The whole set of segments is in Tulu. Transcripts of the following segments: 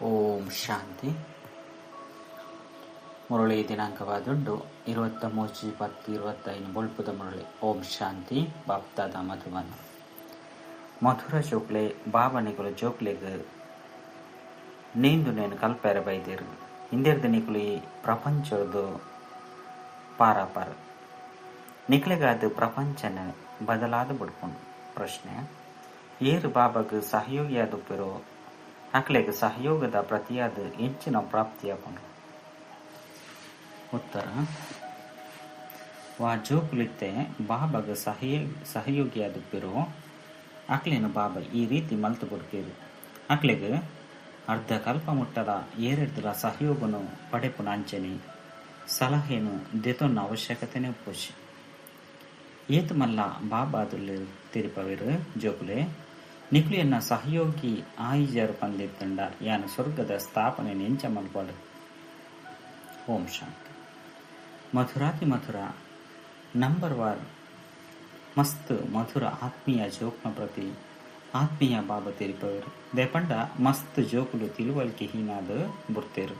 ಓಂ ಶಾಂತಿ. ಮುರಳಿ ದಿನಾಂಕವಾದುಂಡು 23-10-25 ಬೊಳ್ಪುದ ಮುರಳಿ. ಓಂ ಶಾಂತಿ. ಬಾಪ್ದಾದ ಮಧುಬನ. ಮಧುರ ಜೋಕ್ಲೆ ಬಾಬನಿಗಳು ಜೋಕ್ಲೆಗ್ ನೀಂದು ನೇನು ಕಲ್ಪೆರ ಬೈದೇರು. ಇಂದೆರ್ದ ನಿಕುಲು ಈ ಪ್ರಪಂಚದ ಪಾರಾಪಾರ ನಿಕ್ಲೆಗಾದ ಪ್ರಪಂಚನ ಬದಲಾದ ಬಿಡ್ಕೊಂಡು. ಪ್ರಶ್ನೆ: ಏರು ಬಾಬಾಗ ಸಹಯೋಗಿಯಾದುಪ್ಪಿರೋ ಅಕ್ಲೆಗ್ ಸಹಯೋಗದ ಪ್ರತಿಯಾದ ಹೆಚ್ಚಿನ ಪ್ರಾಪ್ತಿಯಾಪುಂಡು? ಉತ್ತರ: ವಾ ಜೋಕುಲಿತ್ತೆ ಬಾಬಾಗ ಸಹಯೋಗಿಯಾದುಪ್ಪಿರೋ ಅಕ್ಲೇನು ಬಾಬಾ ಈ ರೀತಿ ಮಲ್ತು ಬಿಡ್ಪೇರು. ಅಕ್ಲೆಗ್ ಅರ್ಧ ಕಲ್ಪ ಮುಟ್ಟದ ಏರೆಡ್ದಲ ಸಹಯೋಗನು ಪಡೆಪುನ ಅಂಚನೆ ಸಲಹೆನು ದೆತೊನ್ನ ಅವಶ್ಯಕತೆನೆ ಉಪ್ಪುಜಿ. ಏತು ಮಲ್ಲ ಬಾಬಾದುಲ್ಲೆರ್ ತಿರಿಪವೆರ್. ಜೋಕುಲೆ, ನಿಕ್ಲೆನ ಸಹಯೋಗಿ ಆಯಿಜರ್ ಪಂದಿತ್ತಂಡ ಯಾನ ಸ್ವರ್ಗದ ಸ್ಥಾಪನೆ ಎಂಚ ಮಲ್ಪಡು? ಓಂ ಶಾಂತಿ. ಮಧುರಾತಿ ಮಧುರ ನಂಬರ್ ವಾರ್ ಮಸ್ತ್ ಮಧುರ ಆತ್ಮೀಯ ಜೋಕ್ನ ಪ್ರತಿ ಆತ್ಮೀಯ ಬಾಬಾ ತಿರಿಪವೆರ್. ದೇಪಂಡ ಮಸ್ತ್ ಜೋಕುಲು ತಿಳುವಳಿಕೆ ಹೀನಾದ ಬುಡ್ತೇರು.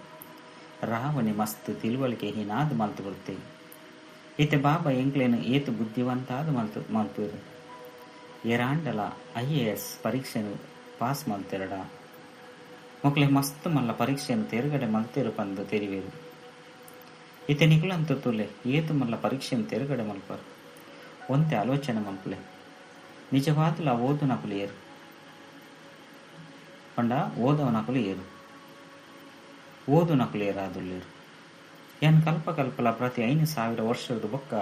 ರಾವಣೆ ಮಸ್ತ್ ತಿಳುವಳಿಕೆ ಹೀನಾದ ಮಲ್ತು ಬುಡ್ತೆ. ಇತ್ತೆ ಬಾಬಾ ಎಂಕ್ಲೇನು ಏತು ಬುದ್ಧಿವಂತಾದ ಮಲ್ತು ಮಲ್ಪೇರು. ಏರಾಂಡಲ IAS ಪರೀಕ್ಷೆನು ಪಾಸ್ ಮಲ್ತೆರಡ ಮೊಕ್ಲೆ ಮಸ್ತ್ ಮಲ್ಲ ಪರೀಕ್ಷೆನು ತೇರುಗಡೆ ಮಲ್ತೇರು ಪಂದು ತೆರಿವೇರು. ಇತ್ತೆ ನಿಕುಲಂತ ತುಲೆ ಏತು ಮಲ್ಲ ಪರೀಕ್ಷೆನು ತೇರುಗಡೆ ಮಲ್ಪರು. ಒಂತೆ ಆಲೋಚನೆ ಮಲ್ಪುಲೆ. ನಿಜವಾದಲ ಓದು ನಕುಲು ಏರು ಪಂಡ ಓದವ ನಕುಲು ಏರು ಓದು ನಕುಲು ಏರಾದುಲ್ಲೇರು. ಏನ್ ಕಲ್ಪ ಕಲ್ಪಲ ಪ್ರತಿ 5000 ವರ್ಷದ ಬೊಕ್ಕ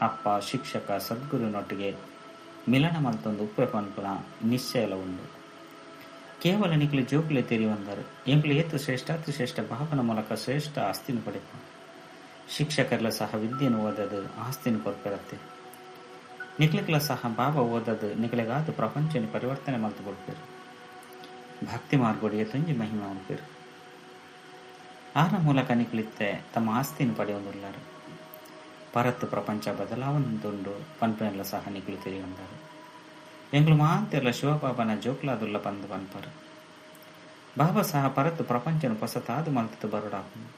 ಅಪ್ಪ ಶಿಕ್ಷಕ ಸದ್ಗುರುನೊಟ್ಟಿಗೆ ಮಿಲನ ಮಲ್ತೊಂದು ಉಪ್ಪೆ ಪನ್ಪುನ ನಿಶ್ಚಯಲ ಉಂಡು. ಕೇವಲ ನಿಕ್ಲು ಜೋಕುಲೆ ತೆರಿ ಬಂದರು. ಎಂಕ್ಲು ಏತು ಶ್ರೇಷ್ಠ ಅತಿಶ್ರೇಷ್ಠ ಭಾವನ ಮೂಲಕ ಶ್ರೇಷ್ಠ ಆಸ್ತಿನ ಪಡೆಪ. ಶಿಕ್ಷಕರ್ಲ ಸಹ ವಿದ್ಯೆಯನ್ನು ಓದದು ಆಸ್ತಿನ ಕೊರ್ಪೆರತ್ತೆ. ನಿಕ್ಲಿಕ್ಲ ಸಹ ಬಾಬಾ ಓದದು ನಿಕ್ಲೆಗಾದ ಪ್ರಪಂಚನ ಪರಿವರ್ತನೆ ಮಲ್ತು ಕೊಡ್ಪೇರು. ಭಕ್ತಿ ಮಾರ್ಗೋಡಿಗೆ ತುಂಜಿ ಮಹಿಮೆ ಮಲ್ಪೇರು. ಆರ ಮೂಲಕ ನಿಕ್ಲಿತ್ತೆ ತಮ್ಮ ಆಸ್ತಿನ ಪಡೆಯೊಂದುಲ್ಲಾರು. ಪರತ್ತು ಪ್ರಪಂಚ ಬದಲಾವಣೆಂದುಂಡು ಪನ್ಪನೆಲ್ಲ ಸಹ ನಿಕ್ಲು ತೆರಿಯೊಂದಾರು. ಎಂಗ್ಲು ಮಾಂತೆಲ್ಲ ಶಿವಬಾಬನ ಜೋಕ್ಲಾದುಲ್ಲ ಪಂದು ಪನ್ಪರು. ಬಾಬಾ ಸಹ ಪರತ್ತು ಪ್ರಪಂಚನ ಪೊಸತಾದು ಮಲ್ತದು ಬರೋಡಾಪುಂಡು.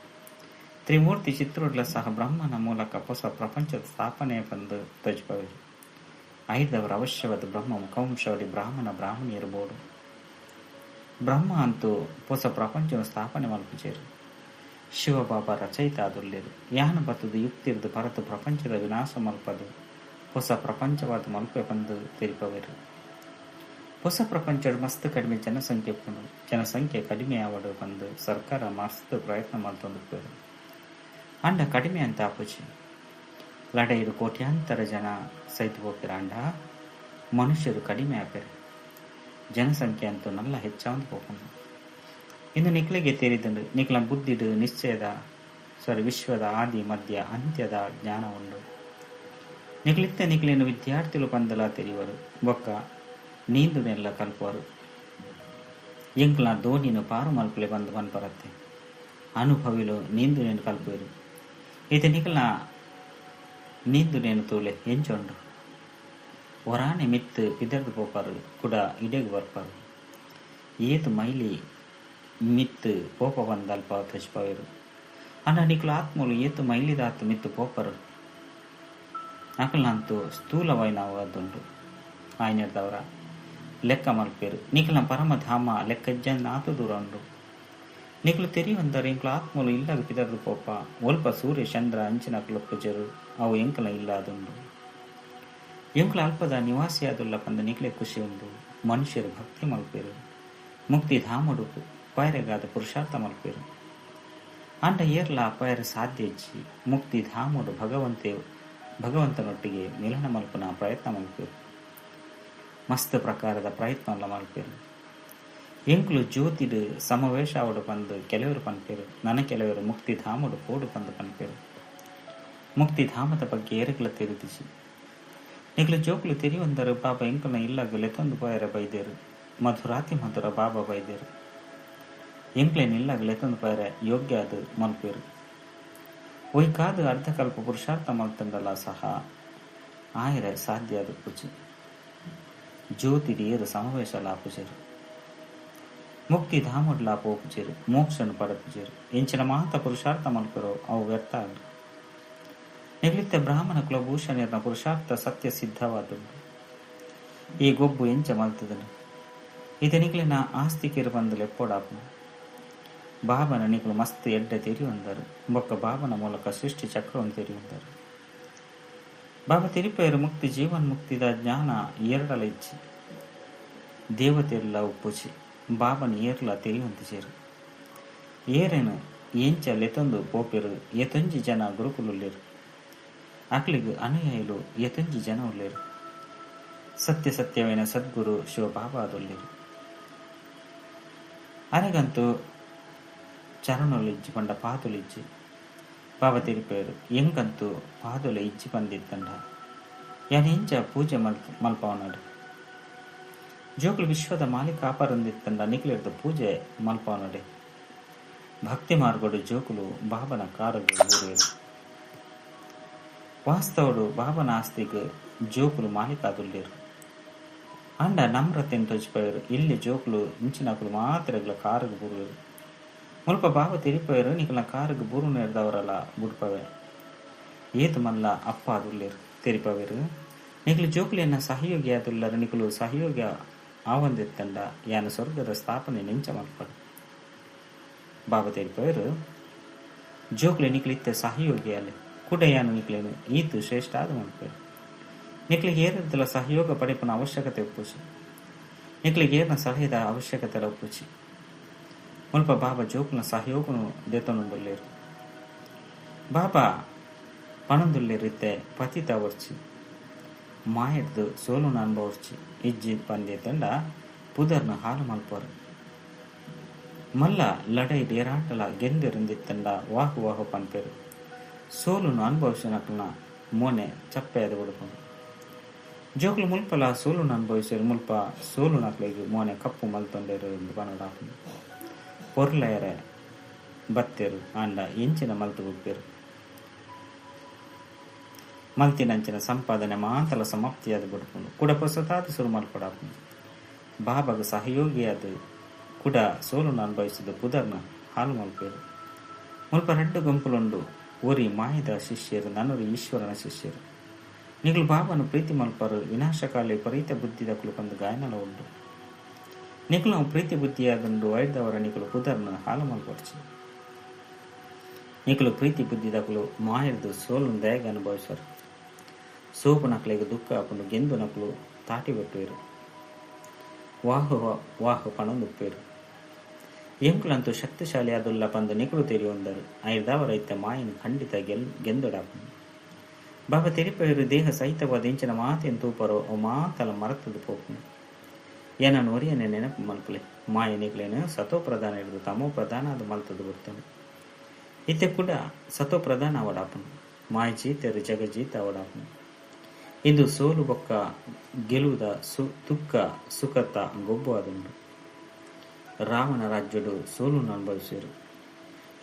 ತ್ರಿಮೂರ್ತಿ ಚಿತ್ರೋಡ್ಲ ಸಹ ಬ್ರಹ್ಮನ ಮೂಲಕ ಹೊಸ ಪ್ರಪಂಚದ ಸ್ಥಾಪನೆ ಬಂದು ತಜ್ಪವರು. ಐದವರ ಅವಶ್ಯವಾದ ಬ್ರಹ್ಮ ಮುಖವಂಶವಡಿ ಬ್ರಾಹ್ಮಣ ಬ್ರಾಹ್ಮಣಿಯರು ಬೋಡು. ಬ್ರಹ್ಮ ಅಂತೂ ಹೊಸ ಪ್ರಪಂಚನ ಸ್ಥಾಪನೆ ಮಲ್ಪುಜೇರು. ಶಿವಬಾಬಾ ರಚಯಿತ ಆದುಲ್ಲೇರು. ಯಾನ ಬತ್ತದು ಯುಕ್ತಿರ್ದು ಪರತು ಪ್ರಪಂಚದ ವಿನಾಶ ಮಲ್ಪದು ಹೊಸ ಪ್ರಪಂಚವಾದ ಮಲ್ಪೆ ಬಂದು ತಿರುಪವರು. ಹೊಸ ಪ್ರಪಂಚದ ಮಸ್ತ್ ಕಡಿಮೆ ಜನಸಂಖ್ಯೆ ಉಪ್ಪುಂಡು. ಜನಸಂಖ್ಯೆ ಕಡಿಮೆ ಆವಡು ಬಂದು ಸರ್ಕಾರ ಮಸ್ತ್ ಪ್ರಯತ್ನ ಮಲ್ತೊಂದು. ಅಂಡ ಕಡಿಮೆ ಅಂತ ಆಪುಜಿ. ಲಡೈಡು ಕೋಟ್ಯಾಂತರ ಜನ ಸೈತು ಹೋಗ್ತಿರ. ಅಂಡ ಮನುಷ್ಯರು ಕಡಿಮೆ ಆಪೇರು. ಜನಸಂಖ್ಯೆ ಅಂತೂ ನಲ್ಲ ಹೆಚ್ಚಾವಂದು ಹೋಗುಂಡು. ಇನ್ನು ನಿಕ್ಲೆಗೆ ತೇರಿದಂಡು ನಿಕ್ಲ ಬುದ್ಧಿಡು ನಿಶ್ಚಯದ ವಿಶ್ವದ ಆದಿ ಮಧ್ಯ ಅಂತ್ಯದ ಜ್ಞಾನ ಉಂಡು. ನಿಕ್ಲಿತ್ತ ನಿಕ್ಲೇನು ವಿದ್ಯಾರ್ಥಿಗಳು ಪಂದಲ ತೆರಿವರು. ಬೊಕ್ಕ ನೀಂದುನೆಲ್ಲ ಕಲ್ಪುವರು. ಎಂಕ್ಲ ದೋಣಿನ ಪಾರು ಮಲ್ಪಲೆ ಬಂದು ಪನ್ಪರತ್ತೆ. ಅನುಭವಿಲು ನೀಂದುನೇನು ಕಲ್ಪುವರು. ಈತ ನಿಕ್ಲ ನೀಂದುನೇನು ತೂಲೆ ಎಂಚೊಂಡು ಒರಾನೆ ಮಿತ್ತು ಪಿದರ್ದು ಪೋಪಾರು ಕೂಡ ಇಡೆಗ್ ಬರ್ಪಾರು. ಏತು ಮೈಲಿ ಮಿತ್ತು ಪೋಪ ಬಂದಲ್ಪ ತಜ್ಪವೇರು. ಅಂಡ ನಿಕ್ಲ ಆತ್ಮಲು ಏತು ಮೈಲಿದಾತು ಮಿತ್ತು ಪೋಪರು. ಅಕಲ್ನಂತೂ ಸ್ಥೂಲವೈನವಾದುಂಡು. ಆಯ್ನದವರ ಲೆಕ್ಕ ಮಲ್ಪೇರು. ನಿಕ್ಲ ಪರಮಧಾಮ ಲೆಕ್ಕಜ್ಜನ್ ಆತು ದೂರ ಉಂಡು. ನಿಕ್ಲು ತೆರಿಯೊಂದರೆ ಎಂಕ್ಲ ಆತ್ಮಲು ಇಲ್ಲಾಗ ಪಿದರ್ದು ಪೋಪ. ಒಲ್ಪ ಸೂರ್ಯ ಚಂದ್ರ ಅಂಚಿನ ಪೂಜರು ಅವು ಎಂಕಲ ಇಲ್ಲಾದುಂಡು. ಎಂಕ್ಲ ಅಲ್ಪದ ನಿವಾಸಿಯಾದುಲ್ಲ ಪಂದ ನಿಕ್ಲೆ ಖುಷಿ ಉಂಡು. ಮನುಷ್ಯರು ಭಕ್ತಿ ಮಲ್ಪೇರು. ಮುಕ್ತಿ ಧಾಮಡು ಪೈರೆಗಾದ ಪುರುಷಾರ್ಥ ಮಲ್ಪೇರು. ಅಂಡ ಏರ್ಲ ಪೈರೆ ಸಾಧ್ಯ ಇಜ್ಜಿ. ಮುಕ್ತಿ ಧಾಮಡು ಭಗವಂತನೊಟ್ಟಿಗೆ ಮಿಲನ ಮಲ್ಪನ ಪ್ರಯತ್ನ ಮಲ್ಪೇರು. ಮಸ್ತ್ ಪ್ರಕಾರದ ಪ್ರಯತ್ನ ಮಲ್ಪೇರು. ಎಂಕ್ಲು ಜ್ಯೋತಿಡು ಸಮಾವೇಶ ಅವಡು ಬಂದು ಕೆಲವರು ಪನ್ಪೇರು. ನನ ಕೆಲವರು ಮುಕ್ತಿ ಧಾಮಡು ಪೋಡು ಬಂದು ಪನ್ಪೇರು. ಮುಕ್ತಿ ಧಾಮದ ಬಗ್ಗೆ ಏರುಗಳ ತೆರಿದಿಜಿ. ನಿಕ್ಲು ಜೋಕ್ಲು ತೆರಿಯೊಂದರು ಬಾಬಾ ಎಂಕಲ್ನ ಇಲ್ಲಾಗ ಲೆತ್ತೊಂದು ಪೋಯರ ಬೈದೇರು. ಮಧುರಾತಿ ಮಧುರ ಬಾಬಾ ಬೈದೇರು. ಎಂಕ್ಲೇನ್ ಇಲ್ಲಾಗ ಲೆತ್ತೊಂದು ಪೋಯರ ಯೋಗ್ಯ ಅದು ಮಲ್ಪೇರು. ಒಯ್ಕಾದು ಅರ್ಧಕಲ್ಪ ಪುರುಷಾರ್ಥ ಮಲ್ತಂಡಲ ಸಹ ಆಯರೆ ಸಾಧ್ಯ ಅದು ಪೂಜೆ. ಜ್ಯೋತಿಡಿ ಏರು ಸಮಾವೇಶ ಲಾಪುಜರು. ಮುಕ್ತಿ ಧಾಮಡ್ಲಾ ಪೋಪುಜೆರು ಮೋಕ್ಷನು ಪಡಪುಜೆರು ಎಂಚಿನ ಮಾತ ಪುರುಷಾರ್ಥ ಮಲ್ಪೆರೋ ಅವು ವ್ಯರ್ಥ ಆಂಡ್. ನಿಗಲಿತ್ತ ಬ್ರಾಹ್ಮಣ ಕುಲಭೂಷಣರ್ನ ಪುರುಷಾರ್ಥ ಸತ್ಯ ಸಿದ್ಧವಾದುಂಡು. ಈ ಗೊಬ್ಬು ಎಂಚ ಮಲ್ತದನು ಇದು ನಿಗಲಿನ ಆಸ್ತಿಕಿರು ಬಂದು ಲೆಪ್ಪೋಡಾಪನು. ಬಾಬನ ನಿಕಲು ಮಸ್ತ್ ಎಡ್ಡೆ ತೆರಿಯೊಂದರು ಬೊಕ್ಕ ಬಾಬನ ಮೂಲಕ ಸೃಷ್ಟಿ ಚಕ್ರವನ್ನು ತೆರಿಯೊಂದರು. ಬಾಬಾ ತಿರುಪೇರು ಮುಕ್ತಿ ಜೀವನ್ ಮುಕ್ತಿದ ಜ್ಞಾನ ಎರಡಲ ಇಚ್ಚಿ ದೇವತೆಲ್ಲ ಉಪ್ಪುಚಿ ಬಾಬನ ಏರ್ಲ ತೆರಿಯೊಂದು ಏರೇನು ಎಂಚ ಲೆತೊಂದು ಪೋಪೆರು ಏತೊಂಜಿ ಜನ ಗುರುಕುಲುಲ್ಲೇರು ಅಕ್ಲಿಗ್ ಅನುಯಾಯಿಲು ಏತೊಂಜಿ ಜನ ಉಲ್ಲೇರು. ಸತ್ಯ ಸತ್ಯವೇನ ಸದ್ಗುರು ಶಿವಬಾಬಾ ಅದುಲ್ಲೇರು. ಅರೆಗಂತೂ ಚರಣೊಲಿಜ್ಜಿ ಪಂಡ ಪಾತೊಲಿಜ್ಜಿ. ಬಾಬಾ ತಿರುಪೇರು ಎಂಕಂತೂ ಪಾದೊಲೆ ಇಜ್ಜಿ ಬಂದಿತ್ತಂಡ ಯಾನ್ ಎಂಚ ಪೂಜೆ ಮಲ್ಪವನಾಡು. ಜೋಕುಲು ವಿಶ್ವದ ಮಾಲೀಕ ಆಪರಂದಿತ್ತಂಡ ನಿಕ್ಲಿರ್ದ ಪೂಜೆ ಮಲ್ಪವನಡೆ. ಭಕ್ತಿ ಮಾರ್ಗಡು ಜೋಕುಲು ಬಾಬನ ಕಾರಗು ಊರೇರು. ವಾಸ್ತವಡು ಬಾಬನ ಆಸ್ತಿಗೆ ಜೋಕುಲು ಮಾಲೀಕಾದುಲ್ಲೇರು. ಅಂಡ ನಮ್ರತೆನ್ ತೋಜಿಪೇರು ಇಲ್ಲಿ ಜೋಕುಲು ಇಂಚಿನಕುಲು ಮಾತ್ರ ಕಾರಗು ಬೂರುವೆರು. ಮುಲ್ಪ ಬಾಬಾ ತಿರುಪೇರು ನಿಕಲ್ನ ಕಾರಗು ಬೂರು ನೇರ್ದವರಲ್ಲ ಬುಡ್ಪವೆ ಏತು ಮಲ್ಲ ಅಪ್ಪ ಅದುಲ್ಲೇರು ತೆರಿಪವೇರು. ನಿಕಲು ಜೋಕುಲಿಯನ್ನ ಸಹಯೋಗಿ ಆದುಲ್ಲರು ನಿಕಲು ಸಹಯೋಗ ಆವಂದಿತ್ತಂಡ ಯಾನ ಸ್ವರ್ಗದ ಸ್ಥಾಪನೆ ನೆಂಚ ಮಲ್ಪಡು. ಬಾಬಾ ತೆರಿಪವೇರು ಜೋಕುಲೆ ನಿಕಲಿತ್ತ ಸಹಯೋಗಿ ಅಲೆ ಕೂಡ ಯಾನು ನಿಕ್ಲೇನು ಈತು ಶ್ರೇಷ್ಠ ಆದ ಮಲ್ಪೇರು. ನಿಕ್ಲಿಗೆ ಏರದ್ದಲ ಸಹಯೋಗ ಪಡೆಪನ ಅವಶ್ಯಕತೆ ಒಪ್ಪುಚಿ ನಿಕ್ಲಿಗೆ ಏರ್ನ ಸಲಹೆದ ಅವಶ್ಯಕತೆ ಒಪ್ಪುಚಿ. ಮುಲ್ಪ ಬಾಬಾ ಜೋಕುನ ಸಹಯೋಗನು ದೇತನುಂದುಲ್ಲೇರು. ಬಾಬಾ ಪಣಂದುಲ್ಲೇರಿತ್ತೆ ಪತಿತ ವರ್ಚಿ ಮಾಯರ್ದು ಸೋಲುನ ಅನುಭವರ್ಚಿ ಇಜ್ಜಿ ಪಂದೆ ತಂಡ ಪುದರ್ನ ಹಾಲು ಮಲ್ಪರು. ಮಲ್ಲ ಲಡೈ ಡೇರಾಟಲ ಗೆಂದೆರುಂದಿತ್ತಂಡ ವಾಹು ವಾಹು ಪನ್ಪೇರು. ಸೋಲುನು ಅನುಭವಿಸಿನಕ್ಲನ ಮೋನೆ ಚಪ್ಪೆಯದು ಉಡುಪನು. ಜೋಕುಲು ಮುಲ್ಪಲ ಸೋಲುನ ಅನುಭವಿಸಿರು ಮುಲ್ಪ ಸೋಲುನಕ್ಲಿಗೆ ಮೋನೆ ಕಪ್ಪು ಮಲ್ತೊಂಡೇರು ಎಂದು ಪನಡಾಪನು. ಪೊರ್ಲಯರೆ ಬತ್ತೆರು ಆಂಡ ಎಂಚಿನ ಮಲ್ತು ಬುಪ್ಪೇರು. ಮಲ್ತಿನಂಚಿನ ಸಂಪಾದನೆ ಮಾತಲ ಸಮಾಪ್ತಿಯಾದ ಬಿಡ್ಕೊಂಡು ಕೂಡ ಹೊಸತಾದ ಸುರು ಮಲ್ಪಡಾಪನು. ಬಾಬಾಗ ಸಹಯೋಗಿಯಾದ ಕೂಡ ಸೋಲುನ ಅನುಭವಿಸಿದ ಪುದರ್ನ ಹಾಲು ಮಲ್ಪೇರು. ಮುಲ್ಪ ರಡ್ಡು ಗುಂಪುಲುಂಡು. ಒರಿ ಮಾಯದ ಶಿಷ್ಯರು ನನ್ನೊರಿ ಈಶ್ವರನ ಶಿಷ್ಯರು. ನಿಗಳು ಬಾಬಾನು ಪ್ರೀತಿ ಮಲ್ಪರು ವಿನಾಶಕಾಲಿ ವಿಪರೀತ ಬುದ್ಧಿದ ಕುಲುಪಂದು ಗಾಯನಲ ಉಂಡು. ನಿಕುಲು ಪ್ರೀತಿ ಬುದ್ಧಿಯಾದುಂಡು ವೈದ್ದವರ ನಿಕುಲು ಪುದರ್ನ ಹಾಲು ಮಲ್ಪರ್ಚಿ. ನಿಕುಲು ಪ್ರೀತಿ ಬುದ್ಧಿದಕುಲು ಮಾಯರ್ದು ಸೋಲುನ್ ದಯಗ ಅನುಭವಿಸರು. ಸೋಪು ನಕಲಿಗೆ ದುಃಖ ಆಪುಂಡು ಗೆಂದು ನಕಲು ತಾಟಿ ಬೆಟ್ಟುವೆರು. ವಾಹು ವಾಹು ಪಣೊಂದುಪ್ಪೇರು. ಎಂಕುಲಂತೂ ಶಕ್ತಿಶಾಲಿ ಆದುಲ್ಲ ಪಂದು ನಿಕುಲು ತೆರಿಯೊಂದರು. ಐದಾವರ ಇತ್ತ ಮಾಯನು ಖಂಡಿತ ಗೆಂದೊಡಾಪುಂಡು. ಬಾಬಾ ತೆರಿಪೇರು ದೇಹ ಸಹಿತವಾದ ಇಂಚಿನ ಮಾತೆನ್ ತೂಪರೋ ಅವು ಮಾತಲ ಮರತದ ಪೋಪುಂಡು. ಏನನ್ನು ಒರಿಯನೆ ನೆನಪು ಮಲ್ಪಲೆ ಮಾಯ ನಿಕ್ಲೇನು ಸತೋ ಪ್ರಧಾನ ಹಿಡಿದು ತಮೋ ಪ್ರಧಾನ ಅದು ಮಲ್ತದ ಬರ್ತನು. ಇತ್ತೆ ಕೂಡ ಸತೋ ಪ್ರಧಾನ ಅವಡಾಪನು. ಮಾಯ ಜೀತರು ಜಗ ಜೀತ ಅವಡಾಪನು. ಇಂದು ಸೋಲು ಬೊಕ್ಕ ಗೆಲುವುದ ದುಃಖ ಸುಖತ ಗೊಬ್ಬು ಆದುಂಡು. ರಾಮನ ರಾಜ್ಯಡು ಸೋಲುನು ಅನುಭವಿಸಿರು.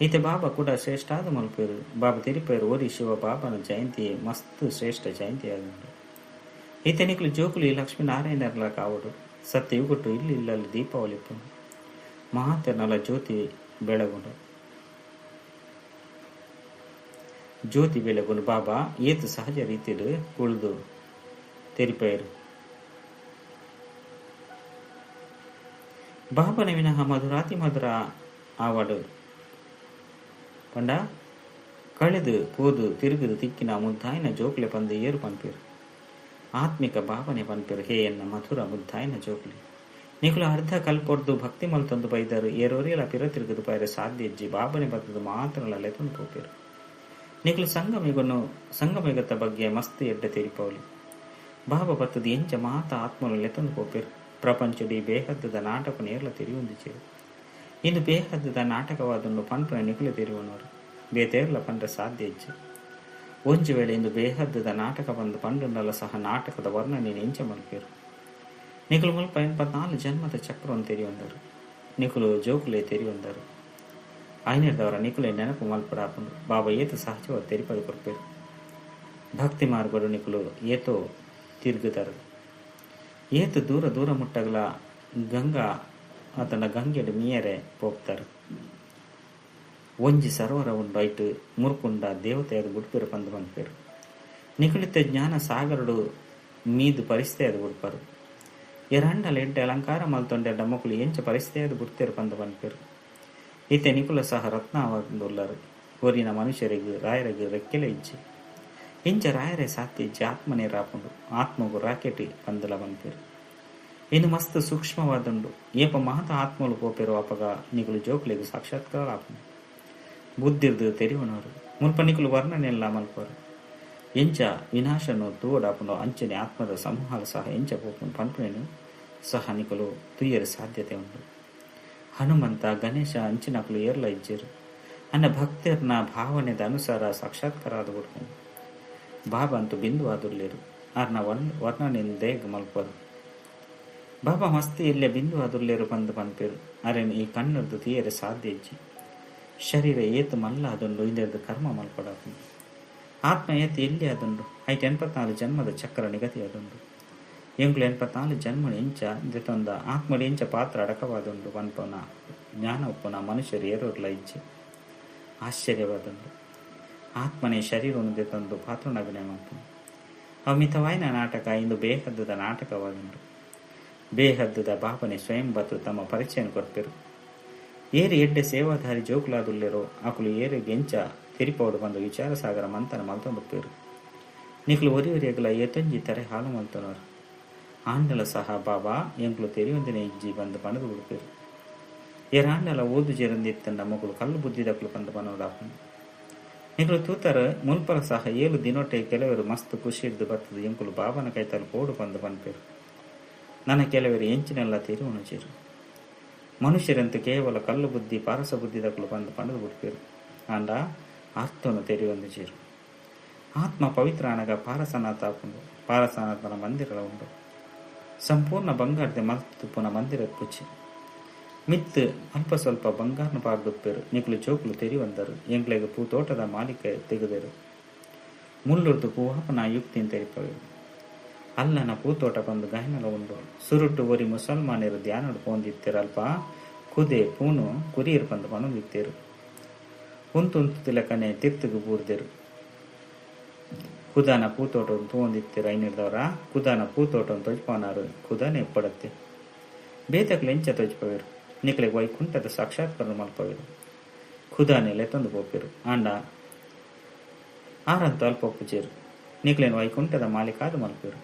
ಈತ ಬಾಬಾ ಕೂಡ ಶ್ರೇಷ್ಠಾದ ಮಲ್ಪೇರು. ಬಾಬಾ ತಿರುಪೇರು ಓರಿ ಶಿವ ಬಾಬನ ಜಯಂತಿ ಮಸ್ತ್ ಶ್ರೇಷ್ಠ ಜಯಂತಿ ಆದುಂಡು. ಈತ ನಿಕ್ಲು ಜೋಕುಲು ಲಕ್ಷ್ಮೀನಾರಾಯಣರ್ಲ ಕಾವಡು. ಸತ್ಯ ಯುಗಟ್ಟು ಇಲ್ಲಿ ಇಲ್ಲಲ್ಲಿ ದೀಪಾವಳಿ ಮಹಾತೆರ್ನಲ ಜ್ಯೋತಿ ಬೆಳಗುಂಡು. ಜ್ಯೋತಿ ಬೆಳಗುಂಡು ಬಾಬಾ ಏತು ಸಹಜ ರೀತಿಯಲ್ಲಿ ಕುಳಿದು ತೆರಿಪೇರು. ಬಾಬನ ವಿನಃ ಮಧುರಾತಿ ಮಧುರ ಆವಡು ಪಂಡ ಕಳೆದು ಪೋದು ತಿರುಗುದು ತಿಕ್ಕಿನ ಮುದ್ದಾಯಿನ ಜೋಕ್ಲೆ ಪಂದು ಏರು ಪನ್ಪೇರು. ಆತ್ಮಿಕ ಭಾವನೆ ಪನ್ಪೇರು ಹೇ ಎನ್ನ ಮಧುರ ಮುದ್ದಾಯಿನ ಜೋಕ್ಲೆ ನಿಕುಲು ಅರ್ಧ ಕಲ್ಪೊರ್ದು ಭಕ್ತಿ ಮಲ್ತೊಂದು ಬೈದರು ಏರೋರಿಯಲ ಪಿರ ತಿರುಗುದು ಪೈರೆ ಸಾಧ್ಯ ಇಜ್ಜಿ ಬಾಬನೆ ಬತ್ತದು ಮಾತ್ರ ಲೆತೊಂದು ಪೋಪೇರು. ನಿಕುಲು ಸಂಗಮಿಗನ್ನು ಸಂಗಮಿಗತ್ತ ಬಗ್ಗೆ ಮಸ್ತ್ ಎಡ್ಡೆ ತೆರಿಪೌಲಿ. ಬಾಬಾ ಬತ್ತದು ಎಂಚ ಮಾತ ಆತ್ಮಲು ಲೆತೊಂದು ಪೋಪೇರು. ಪ್ರಪಂಚಡಿ ಬೇಹದ್ದದ ನಾಟಕ ನೇರ್ಲ ತೆರಿಯೊಂದಿಚೇರು. ಇಂದು ಬೇಹದ್ದದ ನಾಟಕವಾದುಂಡು ಪನ್ಪುನ ನಿಕುಲು ತೆರಿಯುವನವರು ಬೇತೇರ್ಲ ಪಂಡ ಸಾಧ್ಯ ಇಜ್ಜಿ. ಒಂಜಿ ವೇಳೆ ಇಂದು ಬೇಹದ್ದದ ನಾಟಕ ಬಂದು ಪಂಡುಂಡಲ ಸಹ ನಾಟಕದ ವರ್ಣನೆ ಎಂಚ ಮಲ್ಪೇರು. ನಿಕುಲು ಮುಲ್ಪ 84 ಜನ್ಮದ ಚಕ್ರವನ್ನು ತೆರಿಯೊಂದರು. ನಿಕುಲು ಜೋಕುಲೆ ತೆರಿಯೊಂದರು. ಐನೇರ್ದವರ ನಿಕುಲೆ ನೆನಪು ಮಲ್ಪಡಾಪುಂಡು. ಬಾಬಾ ಏತು ಸಹಜವ ತೆರಿಪದು ಕೊರ್ಪೇರು. ಭಕ್ತಿ ಮಾರ್ಗಡು ನಿಕುಲು ಏತೋ ತಿರುಗುದರು. ಏತು ದೂರ ದೂರ ಮುಟ್ಟಗಲ ಗಂಗಾ ಆತನ ಗಂಗೆಡ್ ಮೀಯರೆ ಪೋಪ್ತಾರೆ. ಒಂಜಿ ಸರೋವರ ಉಂಡು ಐಟ್ ಮುರ್ಕುಂಡ ದೇವತೆಯಾದ ಬುಡ್ಪೇರು ಪಂದು ಪನ್ಪೇರು. ನಿಕುಲಿತ ಜ್ಞಾನ ಸಾಗರಡು ಮೀದು ಪರಿಸ್ಥಿತಿಯಾದ ಬುಡ್ಪಾರು. ಎರಂಡಲ ಎಡ್ಡೆ ಅಲಂಕಾರ ಮಲ್ತೊಂಡೆಡ್ಡ ಮೊಕುಲು ಎಂಚ ಪರಿಸ್ಥಿತಿಯಾದ ಬುಡ್ತೇರು ಪಂದು ಪನ್ಪೇರು. ಇತ್ತೆ ನಿಕುಲ ಸಹ ರತ್ನವಾದುಲ್ಲರು. ಒರಿನ ಮನುಷ್ಯರಿಗೆ ರಾಯರಿಗೆ ರೆಕ್ಕೆಲೆ ಇಜ್ಜಿ. ಇಂಚ ರಾಯರೇ ಸಾಧ್ಯ ಇಜ್ಜಿ. ಆತ್ಮನೇ ರಾಪುಂಡು. ಆತ್ಮಗು ರಾಕೆಟ್ ಪಂದಲ ಪನ್ಪೇರು. ಇನ್ನು ಮಸ್ತ್ ಸೂಕ್ಷ್ಮವಾದುಂಡು. ಏಪ ಮಹತ ಆತ್ಮಲು ಪೋಪೇರು ಅಪಗ ನಿಕುಲು ಜೋಕುಲೆಗ್ ಸಾಕ್ಷಾತ್ಕಾರ ಆಪುಂಡು. ಬುದ್ಧಿರ್ದು ತೆರಿವನವರು ಮುಲ್ಪ ನಿಕುಲು ವರ್ಣನೆಲ್ಲ ಮಲ್ಪರು. ಎಂಚ ವಿನಾಶನು ತೂವಡಾಪುಂಡು ಅಂಚನೆ ಆತ್ಮದ ಸಮೂಹಾಲ ಸಹ ಎಂಚ ಪೋಪುಂಡು ಪನ್ಪುನೇನು ಸಹ ನಿಕುಲು ತುಯ್ಯರ ಸಾಧ್ಯತೆ ಉಂಡು. ಹನುಮಂತ ಗಣೇಶ ಅಂಚಿನಕುಲು ಏರ್ಲ ಇಜ್ಜೆರು. ಅನ್ನ ಭಕ್ತರ್ನ ಭಾವನೆದ ಅನುಸಾರ ಸಾಕ್ಷಾತ್ಕಾರ ಆದ ಬಿಡ್ಕೊಂಡು. ಬಾಬಾ ಅಂತೂ ಬಿಂದು ಆದುರ್ಲೇರು. ಆರ್ನ ವರ್ಣನೆ ದೇಗ್ ಮಲ್ಪರು. ಬಾಬಾ ಮಸ್ತ್ ಎಲ್ಲೆ ಬಿಂದು ಆದುರ್ಲೇರು ಬಂದು ಪನ್ಪೇರು. ಅರೆನ್ ಈ ಕಣ್ಣರ್ದು ತೀಯರೆ ಸಾಧ್ಯ ಇಜ್ಜಿ. ಶರೀರ ಏತು ಮಲ್ಲ ಅದುಂಡು ಇಂದೆರ್ದು ಕರ್ಮ ಮಲ್ಪಡಾಪುಂಡು. ಆತ್ಮ ಏತು ಎಲ್ಲಿ ಅದುಂಡು ಐಟ್ 84 ಜನ್ಮದ ಚಕ್ರ ನಿಗತಿ ಅದುಂಡು. ಎಂಕುಲು 84 ಜನ್ಮ ಎಂಚ ದೆತೊಂದ ಆತ್ಮಡು ಎಂಚ ಪಾತ್ರ ಅಡಕವಾದುಂಡು ಪನ್ಪುನ ಜ್ಞಾನ ಉಪ್ಪುನ ಮನುಷ್ಯರು ಏರೋರ್ಲ ಇಜ್ಜಿ. ಆಶ್ಚರ್ಯವಾದುಂಡು. ಆತ್ಮನೇ ಶರೀರವನ್ನು ದೆತೊಂದು ಪಾತ್ರನ ಅಭಿನಯ ಮಲ್ಪುಂಡು. ಅಮಿತವಾಯಿನ ನಾಟಕ ಇಂದು ಬೇಹದ್ದುದ ನಾಟಕವಾದುಂಡು. ಬೇಹದ್ದುದ ಬಾಬನೆ ಸ್ವಯಂ ಬತ್ತು ತಮ್ಮ ಪರಿಚಯ ಕೊರ್ಪೆರು. ಏರು ಎಡ್ಡೆ ಸೇವಾಧಾರಿ ಜೋಕುಲಾದುಲ್ಲೇರೋ ಅಕುಲು ಏರು ಗೆಂಚ ತಿರಿಪೋಡು ಬಂದು ವಿಚಾರ ಸಾಗರ ಮಂತನ ಮಲ್ತೊಂದುಪ್ಪೇರು. ನಿಕುಲು ಒರಿ ಒರಿಯಗಲ ಏತೊಂಜಿ ತರೆ ಹಾಲು ಮಲ್ತೊನರು. ಆಂಡಲ ಸಹ ಬಾಬಾ ಎಂಕುಲು ತೆರಿಯೊಂದಿನ ಇಜ್ಜಿ ಬಂದು ಪಣದು ಬಿಡ್ಪೇರು. ಏರಾಂಡಲ ಓದು ಜೇರಂದಿತ್ತಂಡ ಮೊಕುಲು ಕಲ್ಲು ಬುದ್ಧಿದಕುಲು ಬಂದು ಪನೋಡಾಪುಂಡು. ನಿಕುಲು ತೂತರ ಮುಲ್ಪಲ ಸಹ 7 ದಿನೊಟ್ಟೆ ಕೆಲವರು ಮಸ್ತ್ ಖುಷಿ ಹಿಡ್ದು ಬರ್ತದೆ ಎಂಕುಲು ಬಾಬನ ಕೈತಲು ಪೋಡು ಬಂದು ಪನ್ಪೇರು. ನನ್ನ ಕೆಲವರು ಎಂಚಿನೆಲ್ಲ ತೆರಿವಣುಚೇರು. ಮನುಷ್ಯರಂತೂ ಕೇವಲ ಕಲ್ಲು ಬುದ್ಧಿ ಪಾರಸ ಬುದ್ಧಿದಕುಲು ಬಂದು ಪಣದು ಬಿಡ್ಪೇರು. ಆಂಡ ಅರ್ಥವನ್ನು ತೆರಿಯೊಂದು ಚೇರು. ಆತ್ಮ ಪವಿತ್ರ ಅನಗ ಪಾರಸನಾಥ ಆಪುಂಡು. ಪಾರಸನಾಥನ ಮಂದಿರ ಉಂಡು. ಸಂಪೂರ್ಣ ಬಂಗಾರದ ಮಲ್ತುಪ್ಪುನ ಮಂದಿರ ಪುಚ್ಚಿ ಮಿತ್ತು ಅಲ್ಪ ಸ್ವಲ್ಪ ಬಂಗಾರನ ಪಾರ್ದುಪ್ಪೇರು. ನಿಕುಲು ಚೋಕುಲು ತೆರಿವಂದರು. ಎಂಕ್ಲೆಗ್ ಪೂತೋಟದ ಮಾಲೀಕ ತೆಗೆದರು. ಮುಳ್ಳುರ್ದು ಪೂವಾಪನ ಯುಕ್ತಿನ ತೆರಿಪವೇರು. ಅಲ್ಲನ ಪೂತೋಟ ಬಂದು ಗಾಯನಲ ಉಂಡು. ಸುರುಟು ಒರಿ ಮುಸಲ್ಮಾನರು ಧ್ಯಾನಡು ಪೋಂದಿತ್ತೇರು. ಅಲ್ಪ ಕುದೆ ಪೂನು ಕುರಿಯರು ಬಂದು ಪನೊಂದಿತ್ತೇರು. ಉಂತು ತಿಲಕನೆ ತಿರ್ತುಗು ಬೂರ್ದೇರು. ಕುದಾನ ಪೂತೋಟವನ್ನು ತೂವೊಂದಿತ್ತೀರ ಐನಿಡ್ದವರ ಕುದಾನ ಪೂತೋಟವನ್ನು ತೊಜ್ಪವನಾರು ಕುದಾನೆ ಎಪ್ಪಡತ್ತೆ. ಬೇತಕ್ಲು ಎಂಚ ತೊಜ್ಪವೇರು. ನಿಕಲೆಗ್ ವೈಕುಂಠದ ಸಾಕ್ಷಾತ್ಕಾರ ಮಲ್ಪವೇರು. ಖುದಾನೆ ಲೆತ್ತೊಂದು ಪೋಪೇರು. ಆಂಡ ಆರಂತ ಅಲ್ಪ ಪೂಜೇರು. ನಿಕಲೇನು ವೈಕುಂಠದ ಮಾಲೀಕಾದ ಮಲ್ಪೇರು.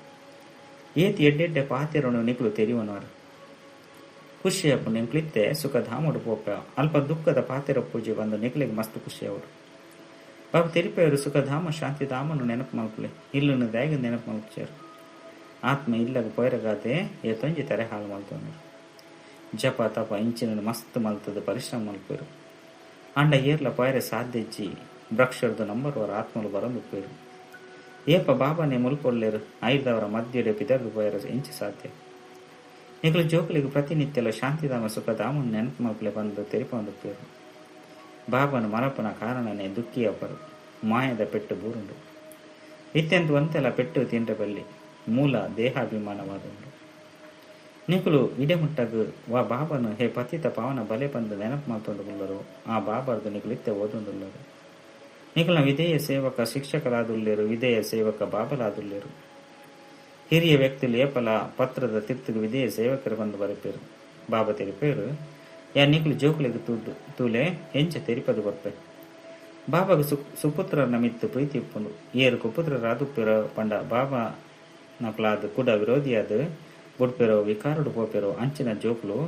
ಏತಿ ಎಡ್ಡೆಡ್ಡೆ ಪಾತೆರನು ನಿಕಲು ತೆರಿವನವರು. ಖುಷಿಯಪ್ಪು ನಿಂಕ್ಲಿತ್ತೆ ಸುಖಧಾಮಡು ಪೋಪ. ಅಲ್ಪ ದುಃಖದ ಪಾತೆರ ಪೂಜೆ ಬಂದು ನಿಕಲಿಗೆ ಮಸ್ತ್ ಖುಷಿಯವರು. ಬಾಬು ತೆರಿಪೆಯವರು ಸುಖಧಾಮ ಶಾಂತಿಧಾಮನು ನೆನಪು ಮಲ್ಪಲೆ. ಇಲ್ಲನ್ನು ದಾಗ ನೆನಪು ಮಲ್ಪಚಾರು. ಆತ್ಮ ಇಲ್ಲಗ ಪೊಯರಗಾತೆ ಏತೊಂಜಿ ತರೆ ಹಾಳು ಮಲ್ತವನರು. ಜಪ ತಪ ಇಂಚಿನ ಮಸ್ತ್ ಮಲ್ತದ ಪರಿಶ್ರಮ ಮಲ್ಪೇರು. ಅಂಡ ಏರ್ಲ ಪೊಯರೆ ಸಾಧ್ಯ ಇಜ್ಜಿ. ಭ್ರಕ್ಷರದು ನಂಬರ್ವರ ಆತ್ಮಲು ಬರಂದುಪ್ಪೇರು. ಏಪ ಬಾಬಾನೆ ಮುಲ್ಪೊಲ್ಲೇರು. ಐದವರ ಮಧ್ಯಡೆ ಪಿದರ್ದು ಪೊಯರ ಇಂಚಿ ಸಾಧ್ಯ. ನಿಕಲು ಜೋಕುಲಿಗೆ ಪ್ರತಿನಿತ್ಯಲ ಶಾಂತಿಧಾಮ ಸುಖಧಾಮನ್ನು ನೆನಪು ಮಲ್ಪಲೆ ಬಂದು ತೆರಿಪೊಂದುಪ್ಪೇರು. ಬಾಬನ ಮರಪನ ಕಾರಣನೇ ದುಃಖಿಯಪ್ಪರು. ಮಾಯದ ಪೆಟ್ಟು ಬೂರುಂಡು. ಇತ್ಯಂತ ಒಂತೆಲ ಪೆಟ್ಟು ತಿಂಡ್ರೆ ಬಲ್ಲಿ ಮೂಲ ದೇಹಾಭಿಮಾನವಾದುಂಡು. ನಿಕುಲು ಇಡೆಮುಟ್ಟಗು ವಾ ಬಾಬನು ಹೇ ಪತಿತ ಪಾವನ ಬಲೆ ಬಂದು ನೆನಪು ಮಲ್ತೊಂದು ಬುಲ್ಲರು. ಆ ಬಾಬಾರ್ದು ನಿಕುಲು ಇತ್ತೆ ಓದೊಂದುಲ್ಲರು. ನಿಕುಲ ವಿಧೇಯ ಸೇವಕ ಶಿಕ್ಷಕರಾದುಲ್ಲೇರು. ವಿಧೇಯ ಸೇವಕ ಬಾಬಲಾದುಲ್ಲೇರು. ಹಿರಿಯ ವ್ಯಕ್ತಿಲು ಏಪಲ ಪತ್ರದ ತಿರ್ತುಗು ವಿಧೇಯ ಸೇವಕರು ಬಂದು ಬರೆಪೇರು. ಬಾಬಾ ತೆರಿಪೇರು ಯಾ ನಿಕುಲು ಜೋಕುಲಿಗೆ ತೂಲೆ ಎಂಚ ತೆರಿಪದು ಬರ್ಪೆ. ಬಾಬಾಗ ಸುಪುತ್ರನ ಮಿತ್ತು ಪ್ರೀತಿ ಉಪ್ಪುಂಡು. ಏರು ಕುಪುತ್ರರಾದುಪ್ಪೇರೋ ಪಂಡ ಬಾಬಾ ನಕಲಾದ ಕುಡ ವಿರೋಧಿಯಾದ ಬುಡ್ಪೇರೋ ವಿಕಾರುಡು ಪೋಪೇರೋ ಅಂಚಿನ ಜೋಕುಲು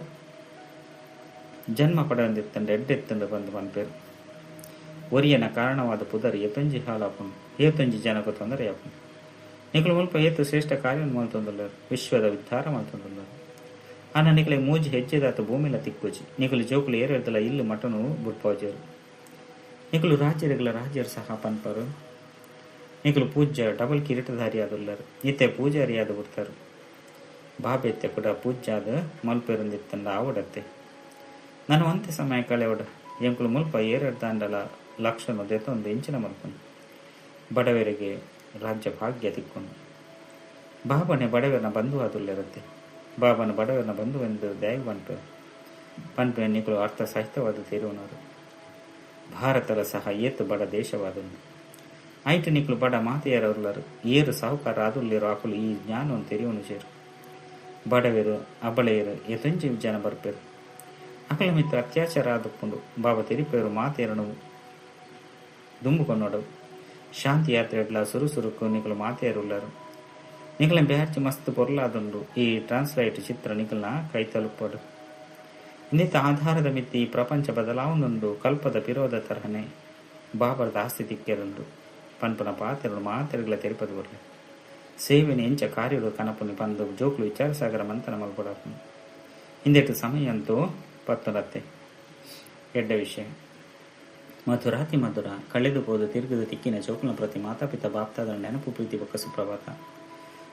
ಜನ್ಮ ಪಡೆದಿತ್ತಂಡ ಎಡ್ಡೆತ್ತಂಡ ಬಂದು ಪನ್ಪೇರು. ಒರಿಯನ ಕಾರಣವಾದ ಪುದರ್ ಏತೊಂಜಿ ಹಾಲಾಪುಂಡು. ಏತೊಂಜಿ ಜನకు ತೊಂದರೆ ಆಪುಂಡು. ನಿಕುಲು ಮುಲ್ಪ ಏತು ಶ್ರೇಷ್ಠ ಕಾರ್ಯವನ್ನು ಮಲ್ತೊಂದುಲ್ಲರು. ವಿಶ್ವದ ಉದ್ಧಾರ ಮಲ್ತೊಂದುಲ್ಲರು. ಅನ್ನ ನಿಕಲೆ ಮೂಜಿ ಹೆಜ್ಜೆದಾತ ಭೂಮಿಲ ತಿಕ್ಕುಜಿ. ನಿಕುಲು ಜೋಕುಲು ಏರೆಡ್ದಲ ಇಲ್ಲು ಮಟನು ಬುಡ್ಪಾಜರು. ನಿಕುಲು ರಾಜ್ಯಗಳ ರಾಜ್ಯರು ಸಹ ಪನ್ಪರು. ನಿಕುಲು ಪೂಜ್ಯ ಡಬಲ್ ಕಿರೀಟಧಾರಿ ಆದುಲ್ಲರು. ಇತ್ತೆ ಪೂಜಾರಿ ಆದ ಬಿಡ್ತಾರು. ಬಾಬೆತ್ತೆ ಕೂಡ ಪೂಜ್ಯಾದ ಮಲ್ಪೆರುಂದಿತ್ತಂಡ ಆವಡತ್ತೆ. ನಾನು ಅಂತೆ ಸಮಯ ಕಳೆವಡ. ಎಂಕುಲು ಮುಲ್ಪ ಏರೆಡ್ದಾಂಡಲ ಲಕ್ಷಣ ದೆತ್ತೊಂದು ಇಂಚಿನ ಮಲ್ಪನು. ಬಡವರಿಗೆ ರಾಜ್ಯ ಭಾಗ್ಯ ತಿಕ್ಕೊಂಡು. ಬಾಬನೆ ಬಡವರನ ಬಂಧು ಆದುಲ್ಲಿರುತ್ತೆ. ಬಾಬನ ಬಡವರನ ಬಂಧು ಎಂದು ದಯವು ಪನ್ಪೇರು. ಪನ್ಪಿನ ನಿಕುಲು ಅರ್ಥ ಸಹಿತವಾದ್ ತೆರಿಯೊನೊಡು. ಭಾರತಲ ಸಹ ಏತ್ ಬಡ ದೇಶವಾದುಂಡು. ಐಟ್ ನಿಕುಲು ಬಡ ಮಾತೆಯರ ಉಲ್ಲರ್. ಏರ್ ಸಾಹುಕಾರ ಆದುಲ್ಲೆರೋ ಅಕುಲು ಈ ಜ್ಞಾನೊನು ತೆರಿಯೊನುಜೆರ್. ಬಡವೆರ್, ಅಬಲೆಯೆರ್ ಏತೊಂಜಿ ಜನ ಬರ್ಪೆರ್. ಅಕಲ್ನ ಮಿತ್ತ್ ಅತ್ಯಾಚಾರ ಆದುಪ್ಪುಂಡು. ಬಾಬಾ ತೆರಿಪೆರ್ ಮಾತೆರೆನ್ ದುಂಬು ಕೊನೊಡು. ಶಾಂತಿ ಯಾತ್ರೆಡ್ಲಾ ಸುರು ಸುರುಕು ನಿಕುಲು ಮಾತೆಯರ್ ಉಲ್ಲರ್. ನಿಕಲ್ನ ಬ್ಯಾಡ್ಜ್ ಮಸ್ತ್ ಪೊರ್ಲಾದುಂಡು. ಈ ಟ್ರಾನ್ಸ್ಲೈಟ್ ಚಿತ್ರ ನಿಕಲ್ನ ಕೈತಲುಪ್ಪಡ್. ಇಂದೆತ ಆಧಾರದ ಮಿತ್ತ್ ಈ ಪ್ರಪಂಚ ಬದಲಾವೊಂದುಂಡು. ಕಲ್ಪದ ಪಿರೋದ ತರಹನೆ ಬಾಬರ್ದ ಆಸ್ತಿ ತಿಕ್ಕೆರುಂಡು ಪನ್ಪುನ ಪಾತೆರೊನು ಮಾತೆರೆಗ್ಲ ತೆರಿಪದ್ ಕೊರ್ಲೆ. ಸೇವೆನ್ ಎಂಚ ಕಾರ್ಯೊಡು ಕನಪುನಿ ಪಂದ್ ಜೋಕುಲು ವಿಚಾರಸಾಗರ ಮಂಥನ ಮಲ್ಪೊಡಾಪುಂಡು. ಇಂದೆಟ್ ಸಮಯ ಅಂತೂ ಪತ್ತುಂಡತ್ತೆ. ಎಡ್ಡೆ ವಿಷಯ. ಮಧುರಾತಿ ಮಧುರ ಕಳೆದು ಪೋದು ತಿರ್ಗುದು ತಿಕ್ಕಿನ ಜೋಕುಲ್ನ ಪ್ರತಿ ಮಾತಾಪಿತ ಬಾಪ್ತಾದನ ನೆನಪು ಪ್ರೀತಿ ಬೊಕ್ಕ ಸುಪ್ರಭಾತ.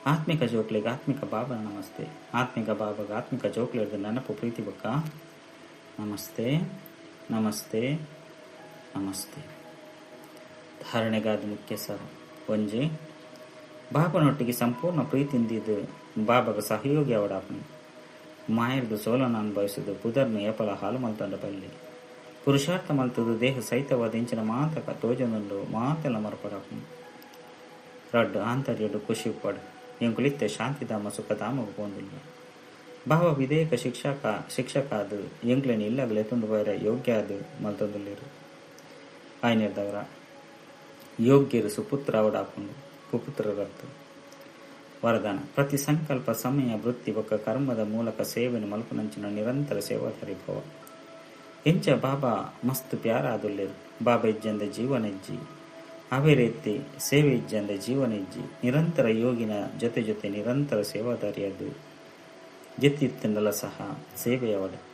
ಆತ್ಮಿಕ ಜೋಕ್ಲೆಗ್ ಆತ್ಮಿಕ ಬಾಬನ ನಮಸ್ತೆ. ಆತ್ಮಿಕ ಬಾಬಗ್ ಆತ್ಮಿಕ ಜೋಕ್ಲೆರ್ದ್ ನೆನಪು ಪ್ರೀತಿ ಬೊಕ್ಕ ನಮಸ್ತೆ ನಮಸ್ತೆ ನಮಸ್ತೆ. ಧಾರಣೆಗಾದ್ ಮುಖ್ಯ ಸರ ಒಂಜಿ ಬಾಬನೊಟ್ಟಿಗೆ ಸಂಪೂರ್ಣ ಪ್ರೀತಿಂದಿದ್ ಬಾಬಗ ಸಹಯೋಗಿ ಅವಡಾಪುನಿ. ಮಾಯರ್ದ್ ಸೋಲನ ಅನುಭವಿಸುದು ಪುದರ್ನ್ ಏಪಲ ಹಾಲು ಮಲ್ತೊಂಡ ಬಲ್ಲಿ. ಪುರುಷಾರ್ಥ ಮಲ್ತುದು ದೇಹ ಸಹಿತವಾದ ಇಂಚಿನ ಮಾತಕ ತೋಜೊಂದುಂಡು ಮಾತೆಲ್ಲ ಮರಪಡಾಪುಂಡು. ರಡ್ಡ್ ಆಂತರ್ಯಡು ಖುಷಿ ಉಪ್ಪಡ್. ಎಂಕುಲಿತ್ತೆ ಶಾಂತಿಧಾಮ ಸುಖಧಾಮಗ್ ಪೋಂದುಲ್ಲ. ಬಾಬಾ ವಿಧೇಯಕ ಶಿಕ್ಷಕ ಆದ್ ಎಂಕ್ಲೆನ್ ಇಲ್ಲಗ್ ಲೆತೊಂದು ಪೋಯೆರೆ ಯೋಗ್ಯ ಆದ್ ಮಲ್ತೊಂದುಲ್ಲೆರ್. ಆಯ್ನೆರ್ದವರ ಯೋಗ್ಯರು ಸುಪುತ್ರ ಅವಡಾಪುಂಡು ಕುಪುತ್ರರತ್ತ್. ವರದಾನ ಪ್ರತಿ ಸಂಕಲ್ಪ ಸಮಯ ವೃತ್ತಿ ಬೊಕ್ಕ ಕರ್ಮದ ಮೂಲಕ ಸೇವೆಯನ್ನು ಮಲ್ಪುನಂಚಿನ ನಿರಂತರ ಸೇವಾಧಾರಿ ಭವ. ಎಂಚ ಬಾಬಾ ಮಸ್ತ್ ಪ್ಯಾರ ಆದುಲ್ಲೆರ್. ಬಾಬಾ ಇಜ್ಜಂದೆ ಜೀವನ ಇಜ್ಜಿ. ಅವೇ ರೀತಿ ಸೇವೆ ಇಜ್ಜಂದೆ ಜೀವನ ಇಜ್ಜಿ. ನಿರಂತರ ಯೋಗಿನ ಜೊತೆ ಜೊತೆ ನಿರಂತರ ಸೇವಾಧಾರಿಯಾದ ಜೆತ್ತಿತ್ತಂಡಲ ಸಹ ಸೇವೆಯವಡು.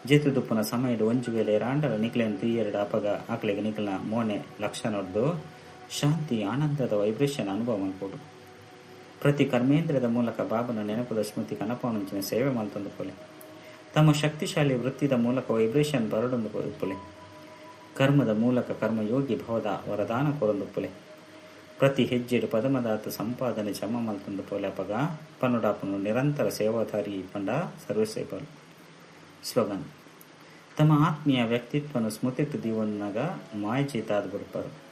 ಜೆತ್ತುದುಪ್ಪುನ ಸಮಯಡ್ ಒಂಜಿ ವೇಳೆ ರಾಂಡಲ ನಿಕ್ಲೆನ್ ತೂಯೆರಡ ಅಪಗ ಅಕ್ಲೆಗ್ ನಿಕಲ್ನ ಮೋನೆ ಲಕ್ಷಣೊಡ್ದು ಶಾಂತಿ ಆನಂದದ ವೈಬ್ರೇಷನ್ ಅನುಭವ ಮಲ್ಪೊಡು. ಪ್ರತಿ ಕರ್ಮೇಂದ್ರಿಯದ ಮೂಲಕ ಬಾಬನ ನೆನಪುದ ಸ್ಮೃತಿ ಕನಪವನಂಚಿನ ಸೇವೆ ಮಲ್ತೊಂದು ಪೋಲೆ. ತಮ್ಮ ಶಕ್ತಿಶಾಲಿ ವೃತ್ತಿದ ಮೂಲಕ ವೈಬ್ರೇಷನ್ ಬರಡೊಂದು ಉಪ್ಪುಲೆ. ಕರ್ಮದ ಮೂಲಕ ಕರ್ಮಯೋಗಿ ಭವದ ವರದಾನ ಕೊರೊಂದುಪ್ಪುಲೆ. ಪ್ರತಿ ಹೆಜ್ಜೆಡ್ ಪದಮದಾತ ಸಂಪಾದನೆ ಜಮ ಮಲ್ತೊಂದು ಪೋಲೆ. ಅಪಗ ಪನ್ನುಡಾಪುನು ನಿರಂತರ ಸೇವಾಧಾರಿ ಪಂಡ ಸರ್ವಿಸೇಬಲ್. ಸ್ಲೋಗನ್ ತಮ್ಮ ಆತ್ಮೀಯ ವ್ಯಕ್ತಿತ್ವನು ಸ್ಮೃತಿಟ್ ದೀವೊನ್ನಾಗ ಮಾಯಜೀತಾದ ಬುಡ್ಪರು.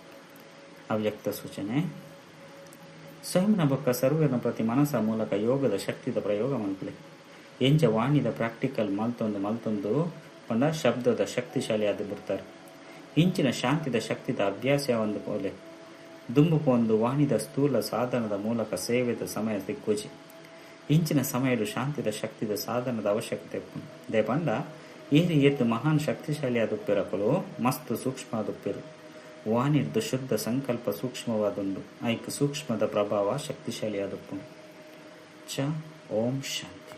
ಅವ್ಯಕ್ತ ಸೂಚನೆ ಸ್ವಯಂನ ಬೊಕ್ಕ ಸರ್ವೇರ್ನ ಪ್ರತಿ ಮನಸ ಮೂಲಕ ಯೋಗದ ಶಕ್ತಿದ ಪ್ರಯೋಗ ಮಲ್ಪುಲೆ. ಎಂಚ ವಾಣಿದ ಪ್ರಾಕ್ಟಿಕಲ್ ಮಲ್ತೊಂದು ಮಲ್ತೊಂದು ಪಂಡ ಶಬ್ದದ ಶಕ್ತಿಶಾಲಿ ಆದ್ ಬುಡ್ತಾರೆ. ಇಂಚಿನ ಶಾಂತಿದ ಶಕ್ತಿದ ಅಭ್ಯಾಸ ಒಂದು ಪೋಲೆ. ದುಂಬು ಪೋಂದು ವಾಣಿದ ಸ್ಥೂಲ ಸಾಧನದ ಮೂಲಕ ಸೇವೆದ ಸಮಯ ತಿಕ್ಕುಜಿ. ಇಂಚಿನ ಸಮಯಡು ಶಾಂತಿದ ಶಕ್ತಿದ ಸಾಧನದ ಅವಶ್ಯಕತೆ ಉಪ್ಪುಂಡು. ದಾಯೆ ಏರ್ ಏತ್ ಮಹಾನ್ ಶಕ್ತಿಶಾಲಿ ಆದುಪ್ಪೆರ್ ಮಸ್ತ್ ಸೂಕ್ಷ್ಮ ಆದುಪ್ಪೆರ್. ವಾಣಿರ್ದ್ ಶುದ್ಧ ಸಂಕಲ್ಪ ಸೂಕ್ಷ್ಮವಾದುಂಡು. ಐಕ್ ಸೂಕ್ಷ್ಮದ ಪ್ರಭಾವ ಶಕ್ತಿಶಾಲಿ ಆದುಪ್ಪುಂಡು. ಚ ಓಂ ಶಾಂತಿ.